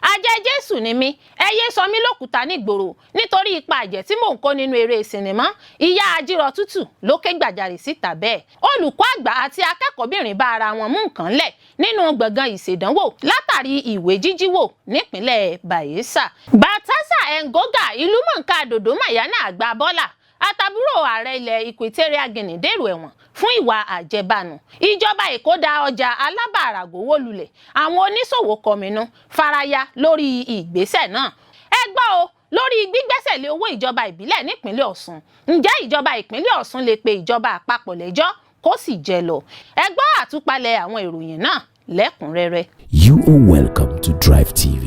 Ajẹ́ Jésù ni mí, ẹ yé sọ mí lókùúta nígboro nítorí ipa àjẹ́ tí mò ń kó nínú eré sinimá. Ìyá Ajírọ̀ Tútù ló ké gbàjarè síta bẹ́ẹ̀. Olùkọ́ àgbà àti akẹ́kọ̀ọ́bìnrin bá ara wọn mú nǹkan lẹ̀ nínú gbọ̀ngàn ìṣèdánwò látàrí ìwé jíjíwò nípínlẹ̀ Bayelsa. Baltasar Engonga, ìlúmọ̀ọ́ká Dòdò Mayana àgbà bọ́là, àtàbúrò ààrẹ ilẹ̀ Equatorial Guinea dèrò ẹ̀wọ̀n fún ìwà àjẹbánu. Ìjọba Èkó da ọjà Alábà Àràgò wó lulẹ̀, àwọn oníṣòwò kọminú faraya lórí ìgbésẹ̀ náà. Ẹ gbọ́ o, lórí gbígbẹ́sẹ̀ lé owó ìjọba ìbílẹ̀ nípínlẹ̀ Ọ̀ṣun, ǹjẹ́ ìjọba ìpínlẹ̀ Ọ̀ṣun lè pe ìjọba àpapọ̀ lẹ́jọ́ kó sì jẹ lọ? Ẹ gbọ́ àtúpalẹ̀ àwọn ìròyìn náà lẹ́kùnrẹ́rẹ́. You are welcome to Drive TV.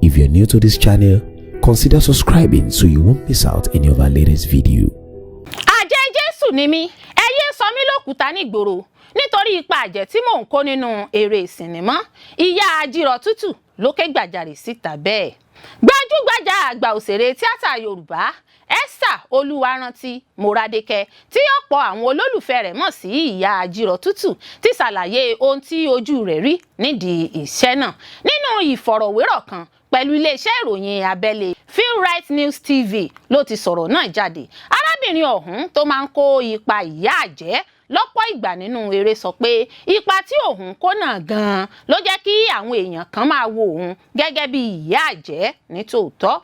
If you're new to this channel, consider subscribing so you won't miss out any of our latest video. Àjẹ́ Jésù ni mí, ẹ yé sọ mí lókùúta nígboro nítorí ipa àjẹ́ tí mò ń kó nínú eré sinimá. Ìyá Ajírọ̀ Tútù ló ké gbàjarè síta bẹ́ẹ̀. Gbajúgbajà àgbà òṣèré tíátà Yorùbá Esther Olúwarántí Moradeke, tí ọ̀pọ̀ àwọn olólùfẹ́ rẹ̀ mọ̀ sí Ìyá Ajírọ̀ Tútù, ti ṣàlàyé ohun tí ojú rẹ̀ rí nídìí iṣẹ́ náà nínú ìfọ̀rọ̀wérọ̀ kan pẹ̀lú iléeṣẹ́ ìròyìn abẹ́lé Feel News TV ló ti sọ̀rọ̀ náà jáde. Arábìnrin ọ̀hún tó máa ń kó ipa ìyá àjẹ́ lọ́pọ̀ ìgbà nínú eré sọ pé ipa tí òun kó náà gan-an ló jẹ́ kí àwọn èèyàn kan máa wo òun gẹ́gẹ́ bí ìyá àjẹ́ ní tòótọ́.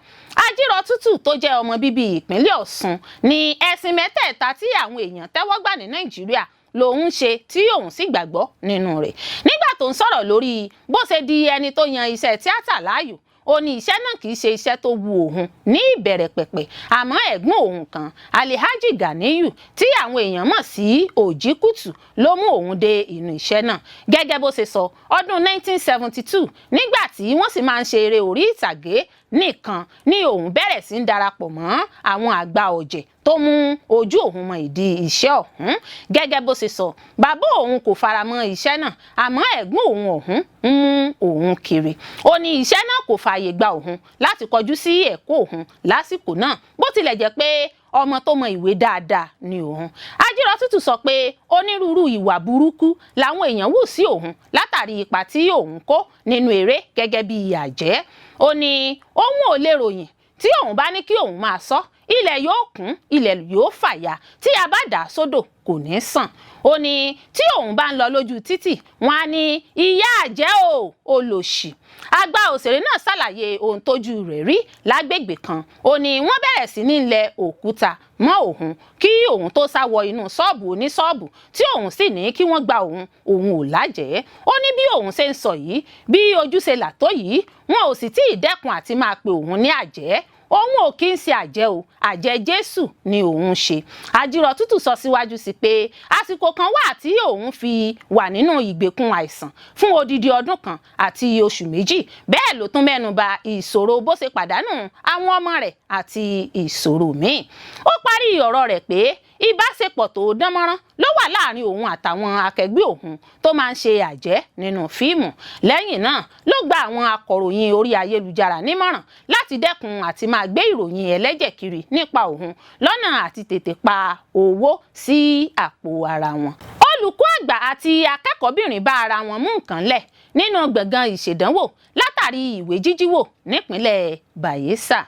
Ajírọ̀ Tútù tó jẹ́ ọmọ bíbí ìpínlẹ̀ Ọ̀ṣun ní ẹ̀sìn mẹ́tẹ̀ẹ̀ta tí àwọn èèyàn tẹ́wọ́ gbà ní Nàìjíríà lòun ń ṣe, tí òun sì gbàgbọ́ nínú rẹ̀. Nígbà tó ń sọ̀rọ̀ lórí bó ṣe di ẹni tó yan iṣẹ́ tíátà láàyò, ó ní iṣẹ́ náà kì í ṣe iṣẹ́ tó wu òun ní ìbẹ̀rẹ̀ pẹ̀pẹ̀, àmọ́ ẹ̀gbọ́n òun kan, Alihaji Ganiyu, tí àwọn èèyàn mọ̀ sí Òjìkùtù, ló mú òun dé inú iṣẹ́ náà. Gẹ́gẹ́ bó ṣe sọ, ọdún 1972, nígbà tí wọ́n sì máa ń ṣe eré orí ìtàgé nìkan, ní òun bẹ̀rẹ̀ sí ń darapọ̀ mọ́ àwọn àgbà ọ̀jẹ̀ tó mú ojú òun mọ ìdí iṣẹ́ ọ̀hún. Gẹ́gẹ́ bó ṣe sọ, bàbá òun kò fara mọ́ iṣẹ́ náà, àmọ́ ẹ̀gbọ́n òun ọ̀hún ń mú òun kiri. Ó ní iṣẹ́ náà kò fààyè gba òun láti kọjú sí ẹ̀kọ́ òun lásìkò náà, bó tilẹ̀ jẹ́ pé ọmọ tó mọ ìwé dáadáa ni òun. Ajírọ̀tútù sọ pé onírúurú ìwà burúkú làwọn èèyàn wù sí òun látàrí ipa tí òun kó nínú eré gẹ́gẹ́ bí àjẹ́. Ó ní òun ò lè ròyìn, tí òun bá ní kí òun máa sọ, ilẹ̀ yóò kún, ilẹ̀ yóò fàya, tí a bá dà á sódò kò ní sàn. Ó ní tí òun bá ń lọ lójú títì, wọn á ní, "Ìyá àjẹ́ o, olòṣì." Àgbà òṣèré náà ṣàlàyé ohun tójú rẹ̀ rí lágbègbè kan. Ó ní wọ́n bẹ̀rẹ̀ sí ní lẹ òkúta mọ́ òun kí òun tó sá wọ inú ṣọ́ọ̀bù oníṣọ́ọ̀bù, tí òun sì ní kí wọ́n gba òun, òun ò lájẹ̀ẹ́. Ó ní bí òun ṣe ń sọ yìí, bí ojú ṣe là tó yìí, wọn ò sì tí ì dẹ́kun àti máa pe òun ní àjẹ́. Òun ò kí ń ṣe àjẹ́ o, àjẹ́ Jésù ni òun ṣe. Àjírọ̀ Tútù sọ síwájú sí pé àsìkò kan wà tí òun fi wà nínú ìgbèkùn àìsàn fún odidi ọdún kan àti oṣù 2. Bẹ́ẹ̀ ló tún mẹ́nu bà ìṣòro bó ṣe pàdánù àwọn ọmọ rẹ̀ àti ìṣòro míì. Ó parí ọ̀rọ̀ rẹ̀ pé ìbáṣepọ̀ tó dánmọ́rán ló wà láàrin òun àtàwọn akẹgbẹ́ òun tó máa ń ṣe àjẹ́ nínú fíìmù. Lẹ́yìn náà ló gba àwọn akọ̀ròyìn orí ayélujára nímọ̀ràn láti dẹ́kun àti máa gbé ìròyìn ẹlẹ́jẹ̀ kiri nípa òun lọ́nà àti tètè pa owó sí àpò ara wọn. Olùkọ́ àgbà àti akẹ́kọ̀ọ́bìnrin bá ara wọn mú nǹkan lẹ̀ nínú gbọ̀ngàn ìṣèdánwò látàrí ìwé jíjíwò nípínlẹ̀ Bayelsa.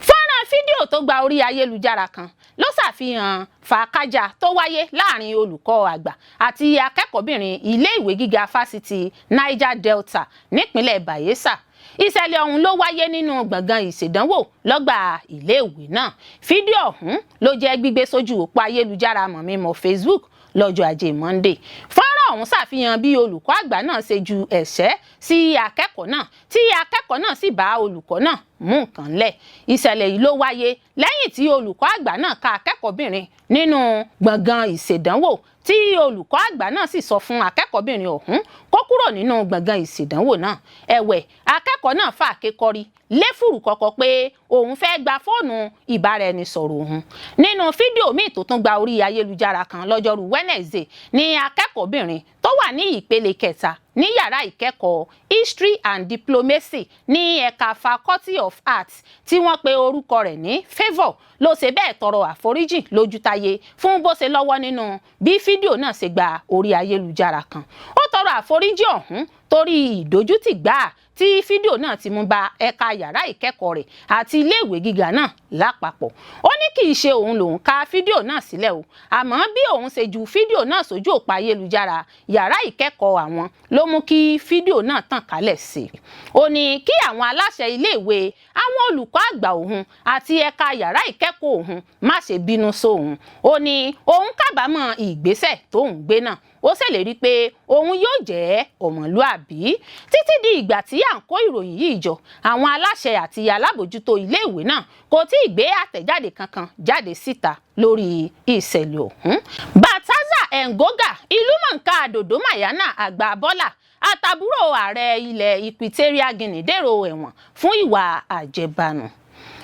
Fọ́nrán fídíò tó gba orí ayélujára kan ló ṣàfihàn fàákájà tó wáyé láàrin olùkọ́ àgbà àti akẹ́kọ̀ọ́bìnrin iléèwé gíga Fásitì Niger Delta nípínlẹ̀ Bayelsa. Ìṣẹ̀lẹ̀ ọ̀hún ló wáyé nínú gbọ̀ngàn ìṣèdánwò lọ́gbà iléèwé náà. Fídíò ọ̀hún ló jẹ́ gbígbé sójú òpó ayélujára mọ̀mímọ̀ Facebook lọ́jọ́ Ajé Monday. Fọ́nrán ọ̀hún ṣàfihàn bí olùkọ́ àgbà náà ṣe ju ẹ̀ṣẹ́ sí akẹ́kọ̀ọ́ náà, tí akẹ́kọ̀ọ́ náà sì bá olùkọ́ náà mú nǹkan lẹ̀. Ìṣẹ̀lẹ̀ yìí ló wáyé lẹ́yìn tí olùkọ́ àgbà náà ka akẹ́kọ̀ọ́bìnrin nínú gbọ̀ngàn ìṣèdánwò, tí olùkọ́ àgbà náà sì sọ fún akẹ́kọ̀ọ́bìnrin ọ̀hún kó kúrò nínú gbọ̀ngàn ìṣèdánwò náà. Ẹ̀wẹ̀, akẹ́kọ̀ọ́ náà fàáké kọrí léfùrù kọ̀kọ̀ pé òun fẹ́ gba fóònù ìbáraẹnisọ̀rọ̀ òun. Nínú fídíò míì tó tún gba orí ayélujára kan lọ́jọ́rú Wednesday ní akẹ́kọ̀ọ́bìnrin tó wà ní ìpele kẹta ní yàrá ìkẹ́kọ̀ọ́ History and Diplomacy ní ẹ̀ka Faculty of Arts, tí wọ́n pe orúkọ rẹ̀ ní Favour, ló ṣe bẹ́ẹ̀ tọrọ àforíjì lójútáyé fún bó ṣe lọ́wọ́ nínú bí fídíò náà ṣe gba orí ayélujára kan. Ó tọrọ àforíjì ọ̀hún. Torí ìdójútì gbáà tí fídíò náà ti mú bá ẹ̀ka yàrá ìkẹ́kọ̀ọ́ rẹ̀ àti iléèwé gíga náà lápapọ̀. Ó ní kì í ṣe òun lòun ká fídíò náà sílẹ̀ o, àmọ́ bí òun ṣe ju fídíò náà sójú òpó ayélujára yàrá ìkẹ́kọ̀ọ́ àwọn ló mú kí fídíò náà tàn kálẹ̀ sí i. Ó ní kí àwọn aláṣẹ iléèwé, àwọn olùkọ́ àgbà òun àti ẹ̀ka yàrá ìkẹ́kọ̀ọ́ òun má ṣe bínú sóun. Ó ní òun kábàámọ̀ ìgbésẹ̀ tóun gbé náà, ó ṣèlérí pé òun yóò jẹ́ ọmọlúàbí. Títí di ìgbà tí à ń kó ìròyìn yìí jọ, àwọn aláṣẹ àti alábòjútó iléèwé náà kò tí ì gbé àtẹ̀jáde kankan jáde síta lórí ìṣẹ̀lẹ̀ ọ̀hún. Baltasar Engonga, ìlúmọ̀ọ́ká Dòdò Mayana àgbà bọ́là, àtàbúrò ààrẹ ilẹ̀ Equatorial Guinea dèrò ẹ̀wọ̀n fún ìwà àjẹbánu.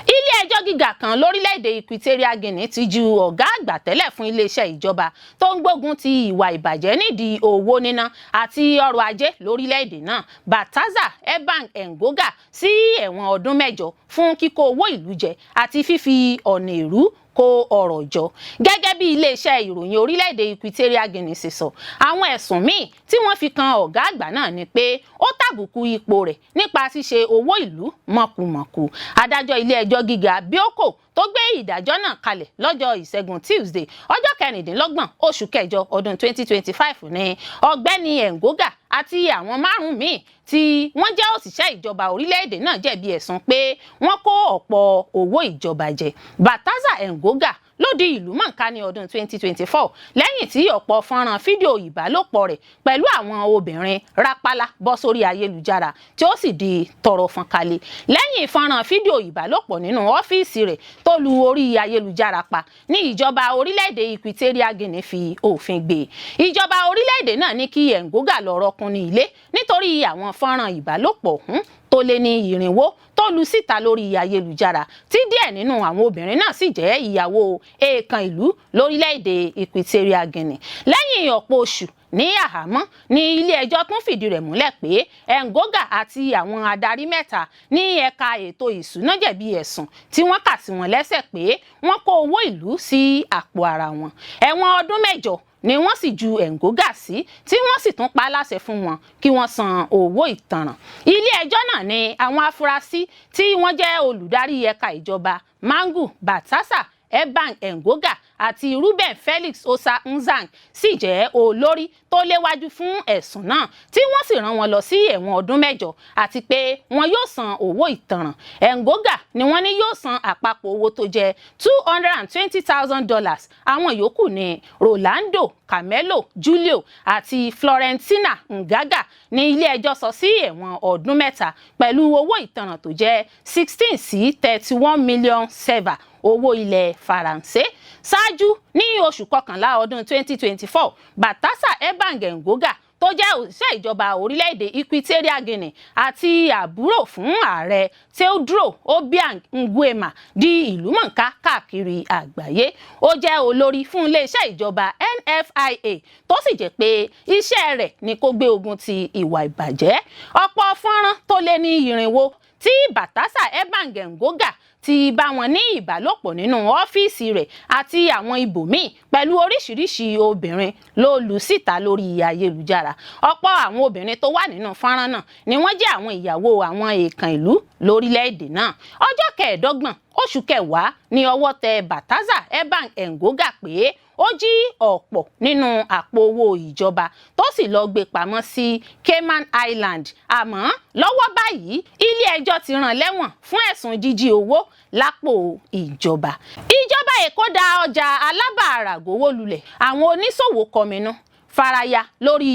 Ilé-ẹjọ́ gíga kan lórílẹ̀‐èdè Equatorial Guinea ti ju ọ̀gá àgbà tẹ́lẹ̀ fún iléeṣẹ́ ìjọba tó ń gbógun ti ìwà ìbàjẹ́ nídìí owó níná àti ọrọ̀ ajé lórílẹ̀‐èdè náà, Baltasar Ebang Engonga, sí ẹ̀wọ̀n ọdún 8 fún kíkó owó ìlú jẹ àti fífi ọ̀nà èrú kó ọrọ̀ jọ. Gẹ́gẹ́ bí iléeṣẹ́ ìròyìn orílẹ̀-èdè Equatorial Guinea ṣe sọ, àwọn ẹ̀sùn míì tí wọ́n fi kan ọ̀gá àgbà náà ni pé ó tàbùkù ipò rẹ̀ nípa ṣíṣe owó ìlú mọ̀kùmọ̀kù. Adájọ́ ilé-ẹjọ́ gíga Bioko tó gbé ìdájọ́ náà kalẹ̀ lọ́jọ́ Ìṣẹ́gun Tuesday, ọjọ́ 26 oṣù kẹjọ ọdún 2025 ní ọ̀gbẹ́ni Engonga àti àwọn márùn-ún míì tí wọ́n jẹ́ òṣìṣẹ́ ìjọba orílẹ̀-èdè náà jẹ̀bi ẹ̀sùn pé wọ́n kó ọ̀pọ̀ owó ìjọba jẹ. Baltasar Engonga ló di ìlú mọ̀ọ́ká ní ọdún 2024 lẹ́yìn tí ọ̀pọ̀ fọ́nrán fídíò ìbálòpọ̀ rẹ̀ pẹ̀lú àwọn obìnrin rápálá bọ́ sórí ayélujára, tí ó sì di tọrọ fọ́nkalẹ̀. Lẹ́yìn fọ́nrán fídíò ìbálòpọ̀ nínú ọ́fíìsì rẹ̀ tó lu orí ayélujára pa ní ìjọba orílẹ̀-èdè Equatorial Guinea fi òfin gbé. Ìjọba orílẹ̀-èdè náà ní kí Engonga lọ rọ́kùn ní ilé nítorí àwọn fọ́nrán ìbálòpọ̀ ọ̀hún tó lé ní 400 tó lu síta lórí ayélujára, tí díẹ̀ nínú àwọn obìnrin náà sì jẹ́ ìyàwó èèkàn ìlú lórílẹ̀‐èdè Equatorial Guinea. Lẹ́yìn ọ̀pọ̀ oṣù ní àhámọ́ ní ilé-ẹjọ́ tún fìdí rẹ̀ múlẹ̀ pé Engonga àti àwọn adarí mẹ́ta ní ẹ̀ka ètò ìṣúná jẹ̀bi ẹ̀sùn tí wọ́n kà sí wọn lẹ́sẹ̀ pé wọ́n kó owó ìlú sí àpò ara wọn. Ẹ̀wọ̀n ọdún 8 ni wọ́n sì ju Engonga sí, tí wọ́n sì tún pa á láṣẹ fún wọn kí wọ́n san owó ìtanràn. Ilé ẹjọ́ náà ní àwọn afurasí tí wọ́n jẹ́ olùdarí ẹ̀ka ìjọba Mangu Baltasar Ebang Engonga àti Ruben Felix Osa Nzang sì jẹ́ olórí tó léwájú fún ẹ̀sùn náà, tí wọ́n sì rán wọn lọ sí ẹ̀wọ̀n ọdún 8 àti pé wọn yóò san owó ìtanràn. Engonga ni wọ́n ní yóò san àpapọ̀ owó tó jẹ́ $220,000. Àwọn yòókù ní Rolando Carmelo Julio àti Florentina Ngaga ní ilé-ẹjọ́ sọ sí ẹ̀wọ̀n ọdún 3 pẹ̀lú owó ìtanràn tó jẹ́ 16 sí 31 million CFA, owó ilẹ̀ Faransé. Ṣáájú ní oṣù kọkànlá ọdún 2024, Baltasar Ebang Engonga tó jẹ́ òṣìṣẹ́ ìjọba orílẹ̀-èdè Equatorial Guinea àti àbúrò fún ààrẹ Teodoro Obiang Nguema di ìlúmọ̀ọ́ká káàkiri àgbáyé. Ó jẹ́ olórí fún iléeṣẹ́ ìjọba NFIA, tó sì jẹ́ pé iṣẹ́ rẹ̀ ni kó gbé ogun ti ìwà ìbàjẹ́. Ọ̀pọ̀ fọ́nrán tó lé ní 400 tí Baltasar Ebang Engonga ti bá wọn ní ìbálòpọ̀ nínú ọ́fíìsì rẹ̀ àti àwọn ibòmíì pẹ̀lú oríṣiríṣi obìnrin ló lu síta lórí ayélujára. Ọ̀pọ̀ àwọn obìnrin tó wà nínú fọ́nrán náà ni wọ́n jẹ́ àwọn ìyàwó àwọn èèkàn ìlú lórílẹ̀‐èdè náà. Ọjọ́ 25 oṣù kẹwàá ní ọwọ́ tẹ Baltasar Ebang Engonga pé ó jí ọ̀pọ̀ nínú àpò owó ìjọba, tó sì lọ́ọ́ gbé pamọ́ sí Cayman Island. Àmọ́ lọ́wọ́ báyìí, ilé-ẹjọ́ ti rán lẹ́wọ̀n fún ẹ̀sùn jíjí owó lápò ìjọba. Ìjọba Èkó da ọjà Alábà Àràgò wó lulẹ̀, àwọn oníṣòwò kọminú faraya lórí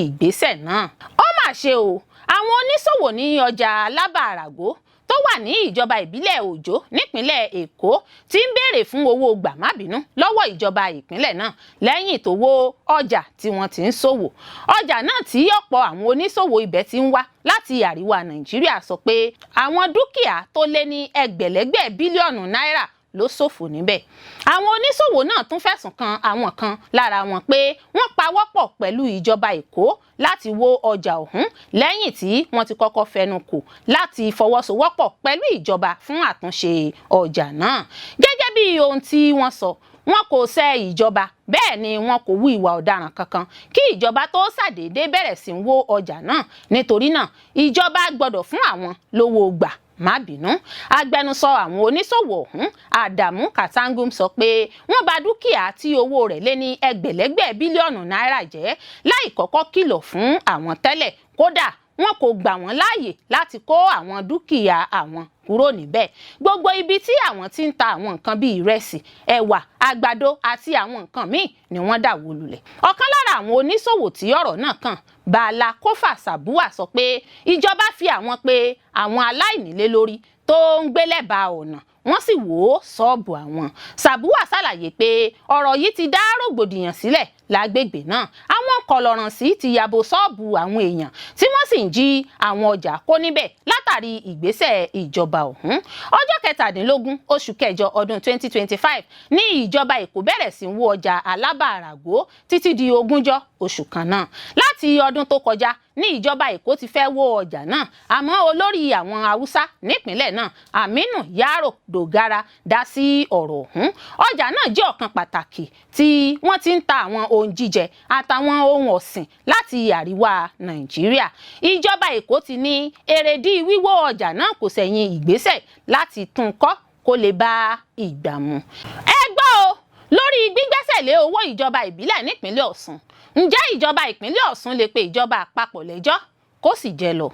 ìgbésẹ̀ náà. Ó mà ṣe o! Àwọn oníṣòwò ní ọjà Alábà Àràgò tó wà ní ìjọba ìbílẹ̀ Òjó nípínlẹ̀ Èkó ti ń béèrè fún owó gbàmábínú lọ́wọ́ ìjọba ìpínlẹ̀ náà lẹ́yìn tó wó ọjà tí wọ́n ti ń ṣòwò. Ọjà náà tí ọ̀pọ̀ àwọn oníṣòwò ibẹ̀ ti ń wá láti àríwá Nàìjíríà sọ pé àwọn dúkìá tó lé ní ẹgbẹ̀lẹ́gbẹ̀ bílíọ̀nù náírà ló ṣòfò níbẹ̀. Àwọn oníṣòwò náà tún fẹ̀sùn kan àwọn kan lára wọn pé wọ́n pawọ́pọ̀ pẹ̀lú ìjọba Èkó láti wó ọjà ọ̀hún, lẹ́yìn tí wọ́n ti kọ́kọ́ fẹnu kò láti fọwọ́sowọ́pọ̀ pẹ̀lú ìjọba fún àtúnṣe ọjà náà. Gẹ́gẹ́ bí ohun tí wọ́n sọ. Wọn kò ṣẹ̀ ìjọba, bẹ́ẹ̀ ni wọn kò hu ìwà ọ̀daràn kankan kí ìjọba tó ṣàdédé bẹ̀rẹ̀ sí ń wó ọjà náà. Nítorí náà, ìjọba gbọ́dọ̀ fún àwọn lówó gbà má bínú. Agbẹnusọ àwọn oníṣòwò ọ̀hún, Adamu Katangum, sọ pé wọ́n bà dúkìá tí owó rẹ̀ lé ní ẹgbẹ̀lẹ́gbẹ̀ bílíọ̀nù náírà jẹ́ láì kọ́kọ́ kìlọ̀ fún àwọn tẹ́lẹ̀. Kódà, wọn kò gbà wọ́n láàyè láti kó àwọn dúkìá àwọn kúrò níbẹ̀. Gbogbo ibi tí àwọn ti ń ta àwọn nǹkan bíi ìrẹsì, ẹ̀wà, àgbàdo àti àwọn nǹkan míì ni wọ́n dà wó lulẹ̀. Ọ̀kan lára àwọn oníṣòwò tí ọ̀rọ̀ náà kàn, Bala Kófà Sàbúà, sọ pé ìjọba fi àwọn pé àwọn aláìnílé lórí tó ń gbé lẹ́bàá ọ̀nà, wọ́n sì wó ṣọ́ọ̀bù àwọn. Sàbúà ṣàlàyé pé ọ̀rọ̀ yìí ti dá rògbòdìyàn sílẹ̀ lágbègbè náà. Àwọn kọlọ̀rànsí ti yabo ṣọ́ọ̀bù àwọn èèyàn, tí wọ́n sì ń jí àwọn ọjà kó níbẹ̀ látàrí ìgbésẹ̀ ìjọba ọ̀hún. Ọjọ́ 17 oṣù kẹjọ ọdún 2025 ní ìjọba Èkó bẹ̀rẹ̀ sí ń wó ọjà Alábà Àràgó títí di 20 oṣù kan náà. Láti ọdún tó kọjá ní ìjọba Èkó ti fẹ́ wó ọjà náà, àmọ́ olórí àwọn Haúsá nípìnlẹ̀ náà, Aminu Yaro Dogara, dá sí ọ̀rọ̀ ọ̀hún. Ọjà náà jẹ́ ọ̀kan pàtàkì tí wọ́n ti ń ta àwọn ohun jíjẹ àtàwọn ohun ọ̀sìn láti àríwá Nàìjíríà. Ìjọba Èkó ti ní èrèdí wíwó ọjà náà kò sẹ̀yìn ìgbésẹ̀ láti tún kọ́ kó lè bá ìgbà mu. Ẹ gbọ́ o, lórí gbígbẹ́sẹ̀ lé owó ìjọba ìbílẹ̀ nípìnlẹ̀ Ọ̀ṣun, ǹjẹ́ ìjọba ìpínlẹ̀ Ọ̀ṣun lè pe ìjọba àpapọ̀ lẹ́jọ́ kó sì jẹ́ lọ?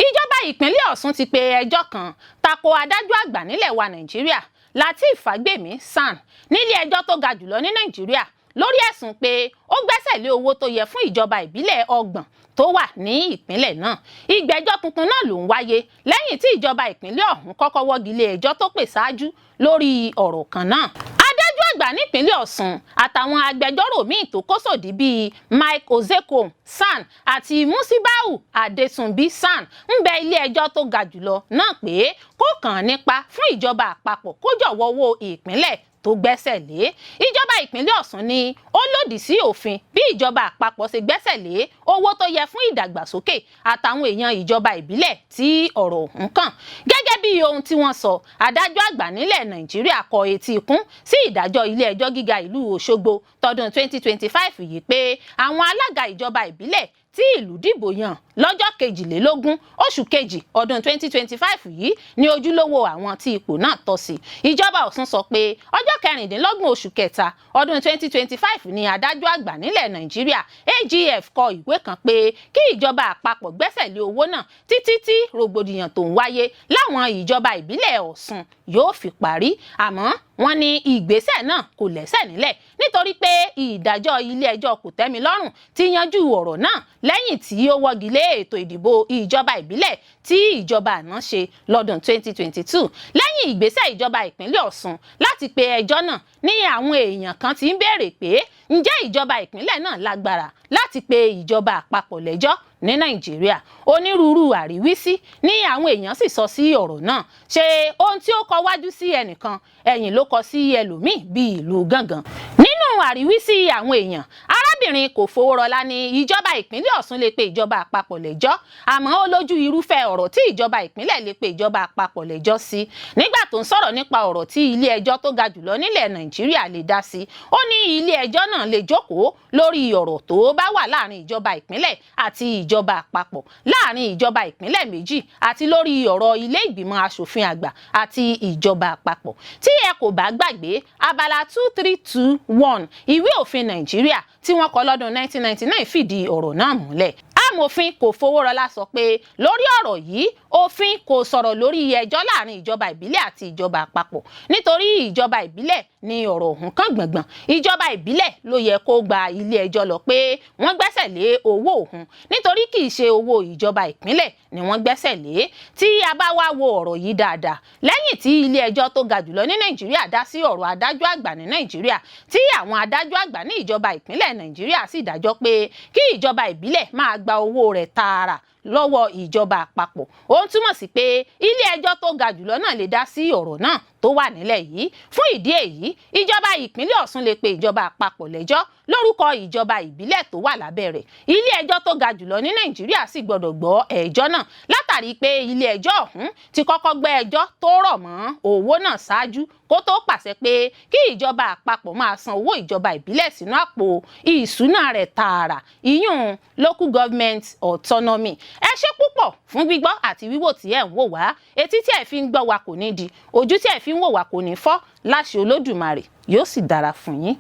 Ìjọba ìpínlẹ̀ Ọ̀ṣun ti pe ẹjọ́ kan tako adájọ́ àgbà nílẹ̀ wa Nàìjíríà, Lateef Fagbemi SAN, nílé ẹjọ́ tó ga jùlọ ní Nàìjíríà, lórí ẹ̀sùn pé ó gbẹ́sẹ̀ lé owó tó yẹ fún ìjọba ìbílẹ̀ 30 tó wà ní ìpínlẹ̀ náà. Ìgbẹ́jọ́ tuntun náà ló ń wáyé lẹ́yìn tí ìjọba ìpínlẹ̀ ọ̀hún kọ́kọ́ wọ́gi lé ẹjọ́ tó pè ṣáájú lórí ọ̀rọ̀ kan náà. Adájọ́ àgbà nípínlẹ̀ Ọ̀ṣun àtàwọn agbẹjọ́rò míì tó kó sòdí bíi Mike Ozekhome SAN àti Musibau Adetunbi SAN ń bẹ ilé ẹjọ́ tó ga jùlọ náà pé kó kàn án nípa fún ìjọba àpapọ̀ kó jọ̀wọ́ owó ìpínlẹ̀ tó gbẹ́sẹ̀ lé. Ìjọba ìpínlẹ̀ Ọ̀ṣun ní ó lòdì sí òfin bí ìjọba àpapọ̀ ṣe gbẹ́sẹ̀ lé owó tó yẹ fún ìdàgbàsókè àtàwọn èèyàn ìjọba ìbílẹ̀ tí ọ̀rọ̀ ọ̀hún kàn. Gẹ́gẹ́ bí ohun tí wọ́n sọ, adájọ́ àgbà nílẹ̀ Nàìjíríà kọ etí ikún sí ìdájọ́ ilé ẹjọ́ gíga ìlú Òṣogbo tọdún 2025 yìí pé àwọn alága ìjọba ìbílẹ̀ tí ìlú dìbò yàn lọ́jọ́ 22 oṣù kejì ọdún 2025 yìí ní ojúlówó àwọn tí ipò náà tọ́ sí. Ìjọba Ọ̀ṣun sọ pé ọjọ́ 26 oṣù kẹta ọdún 2025 ní adájọ́ àgbà nílẹ̀ Nàìjíríà, AGF, kọ ìwé kan pé kí ìjọba àpapọ̀ gbẹ́sẹ̀ lé owó náà títí tí rògbòdìyàn tó ń wáyé láwọn ìjọba ìbílẹ̀ Ọ̀ṣun yóò fi parí. Àmọ́ wọ́n ní ìgbésẹ̀ náà kò lẹ́sẹ̀ nílẹ̀, nítorí pé ìdájọ́ ilé ẹjọ́ kòtẹ́milọ́rùn ti yanjú ọ̀rọ̀ náà lẹ́yìn tí ó wọ́gi lé ètò ìdìbò ìjọba ìbílẹ̀ tí ìjọba àná ṣe lọ́dún 2022. Lẹ́yìn ìgbésẹ̀ ìjọba ìpínlẹ̀ Ọ̀ṣun láti pe ẹjọ́ náà ní àwọn èèyàn kan ti ń béèrè pé ǹjẹ́ ìjọba ìpínlẹ̀ náà lágbára láti pe ìjọba àpapọ̀ lẹ́jọ́ ní Nàìjíríà. Onírúurú àríwísí ní àwọn èèyàn sì sọ sí ọ̀rọ̀ náà. Ṣe ohun tí ó kọ wájú sí ẹnìkan, ẹ̀yìn ló kọ sí ẹlòmíì bíi ìlú gángan. Nínú àríwísí àwọn èèyàn, arábìnrin kò fowórọlá ní ìjọba ìpínlẹ̀ Ọ̀ṣun lè pe ìjọba àpapọ̀ lẹ́jọ́, àmọ́ ó lójú irúfẹ́ ọ̀rọ̀ tí ìjọba ìpínlẹ̀ lè pe ìjọba àpapọ̀ lẹ́jọ́ sí. Nígbà tó ń sọ̀rọ̀ nípa ọ̀rọ̀ tí ilé ẹjọ́ tó ga jùlọ nílẹ̀ Nàìjíríà lè dá sí, ó ní ilé ẹjọ́ náà lè jókòó lórí ọ̀rọ̀ tó bá wà láàrin ìjọba ìpínlẹ̀ àti ìjọba àpapọ̀, láàrin ìjọba ìpínlẹ̀ méjì, àti lórí ọ̀rọ̀ ilé ìgbìmọ̀ asòfin àgbà àti ìjọba àpapọ̀. Tí ẹ kò bá gbàgbé, abala 2321 ìwé òfin Nàìjíríà tí wọ́n kọ lọ́dún 1999 fìdí ọ̀rọ̀ náà múlẹ̀. Amòfin kò fowórọlá sọ pé lórí ọ̀rọ̀ yìí, òfin kò sọ̀rọ̀ lórí ẹjọ́ láàrin ìjọba ìbílẹ̀ àti ìjọba àpapọ̀, nítorí ìjọba ìbílẹ̀ ní ọ̀rọ̀ ọ̀hún kàn gbọ̀ngbọ̀n. Ìjọba ìbílẹ̀ ló yẹ kó gba ilé ẹjọ́ lọ pé wọ́n gbẹ́sẹ̀ lé owó òun, nítorí kì í ṣe owó ìjọba ìpínlẹ̀ ni wọ́n gbẹ́sẹ̀ lé. Tí a bá wá wo ọ̀rọ̀ yìí dáadáa, lẹ́yìn tí ilé ẹjọ́ tó ga jùlọ ní Nàìjíríà dá sí ọ̀rọ̀ adájọ́ àgbà ní Nàìjíríà, tí àwọn adájọ́ àgbà ní ìjọba ìpínlẹ̀ Nàìjíríà sì dájọ́ pé kí ìjọba ìbílẹ̀ máa gba owó rẹ̀ tààrà. Lọ́wọ́ ìjọba àpapọ̀, ó ń túmọ̀ sí pé ilé ẹjọ́ tó ga jùlọ náà lè dá sí ọ̀rọ̀ náà tó wà nílẹ̀ yìí. Fún ìdí èyí, ìjọba ìpínlẹ̀ Ọ̀ṣun lè pe ìjọba àpapọ̀ lẹ́jọ́ lórúkọ ìjọba ìbílẹ̀ tó wà lábẹ́ rẹ̀. Ilé ẹjọ́ tó ga jùlọ ní Nàìjíríà sì gbọ́dọ̀ gbọ́ ẹjọ́ náà, látàrí pé ilé ẹjọ́ ọ̀hún ti kọ́kọ́ gbọ́ ẹjọ́ tó rọ̀ mọ́ owó náà ṣáájú kó tó pàṣẹ pé kí ìjọba àpapọ̀ máa san owó ìjọba ìbílẹ̀ sínú àpò ìṣúná rẹ̀ tààrà, ìyún local government autonomy. Ẹ ṣé púpọ̀ fún gbígbọ́ àti wíwò tí ẹ̀ ń wò wá. Etí tí ẹ̀ fi ń gbọ́ wa kò ní di, ojú tí ẹ̀ fi ń wò wá kò ní fọ́. Láṣẹ Olódùmarè, yóò sì dára fún yín.